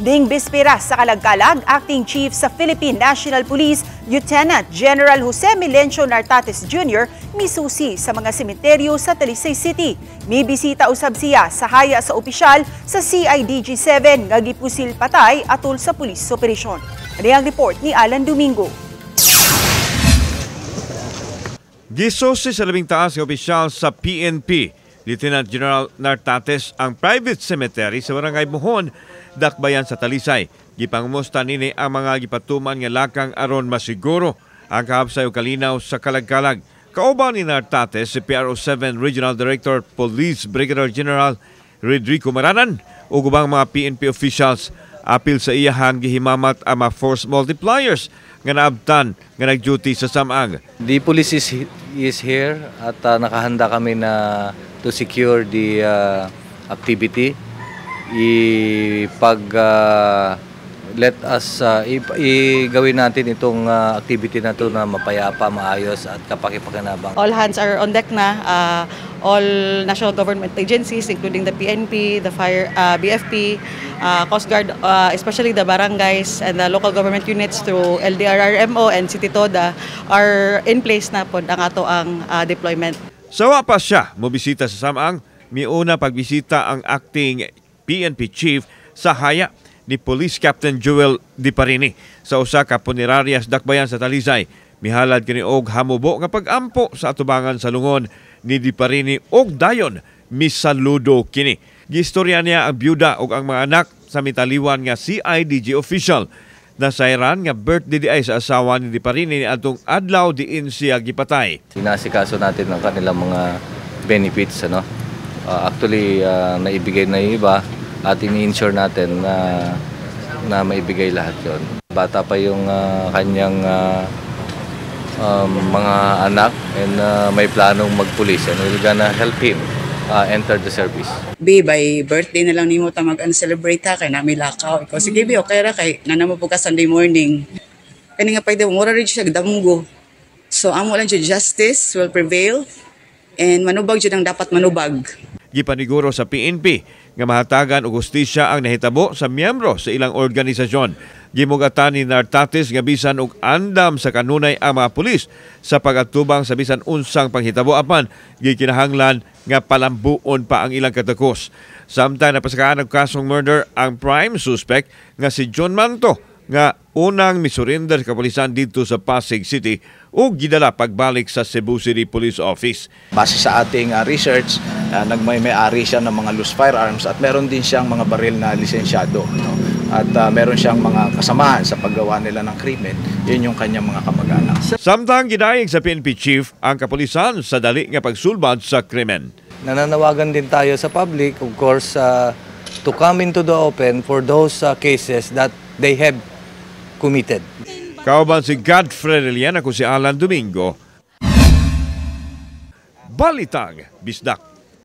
Ding bispera sa Kalagkalag, Acting Chief sa Philippine National Police, Lieutenant General Jose Melencio Nartates Jr. misusi sa mga sementeryo sa Talisay City. Mibisita usab siya sa haya sa opisyal sa CIDG 7 nga gipusil patay atol sa pulis operasyon. Ani ang report ni Alan Domingo. Gisusi sa labing taas nga opisyal sa PNP, Lieutenant General Nartates, ang private cemetery sa Barangay Muhon, Dakbayan sa Talisay. Gipangumusta nini ang mga gipatuman nga lakang aron masiguro ang kahabsay o kalinaw sa Kalagkalag. Kauban ni Nartates si PRO7 Regional Director Police Brigadier General Rodrigo Maranan ug ubang mga PNP officials. Apil sa iyahang gihimamat ang mga force multipliers nga naabtan nga nag-duty sa Samang. The police is here at nakahanda kami na to secure the activity. Ipag let us igawin natin itong activity na to na mapayapa, maayos at kapakipakinabang. All hands are on deck na. All national government agencies, including the PNP, the fire, BFP, Coast Guard, especially the barangays and the local government units through LDRRMO and City Toda are in place na po ang ato ang deployment. Sa pa siya mobisita sa Samang, miuna pagbisita ang acting PNP chief sa haya ni Police Captain Joel Diparini sa usa ka punerarya sa Dakbayan sa Talisay. Mihalad kini og hamubo nga pag-ampo sa atubangan sa lungon ni Diparini og dayon misaludo kini. Giistorya niya ang byuda ug ang mga anak sa mitaliwan nga CIDG official. Nasayran nga birthday di ay sa asawa ni Diparini ni atong adlaw diin siya gipatay. Inasikaso natin ang kanilang mga benefits, ano? Actually, naibigay na yung iba at ini-ensure natin na na maibigay lahat yon. Bata pa yung kanyang mga anak and may planong magpulis and we're gonna help him enter the service. Bi, by birthday na lang nimo ta mag-celebrate ha, kay nami lakaw. Ikaw, sige bi, okay ra kay nanamo po ka Sunday morning. Kani nga pwede, mura rin siya damgo. So, amo lang siya, justice will prevail and manubag jud ang dapat manubag. Gipaniguro sa PNP nga mahatagan og hustisya ang nahitabo sa miyembro sa ilang organisasyon. Gimugatan ni Nartates nga bisan og andam sa kanunay ang mga pulis sa pagatubang sa bisan unsang panghitabo, apan gikinahanglan nga palambuon pa ang ilang katakos. Samtang napasakaan og kasong murder ang prime suspect nga si John Manto nga unang misurrender sa kapulisan dito sa Pasig City ug gidala pagbalik sa Cebu City Police Office. Base sa ating research, nagmay-may-ari siya ng mga loose firearms at meron din siyang mga baril na lisensyado. No? At meron siyang mga kasamahan sa paggawa nila ng krimen. Yun yung kanyang mga kamag-anak. Samtang gidayeg sa PNP chief ang kapulisan sa dali nga pagsulbad sa krimen. Nananawagan din tayo sa public, of course, to come into the open for those cases that they have committed. Kauban si Godfrey Relian, ako si Alan Domingo. Balitang Bisdak.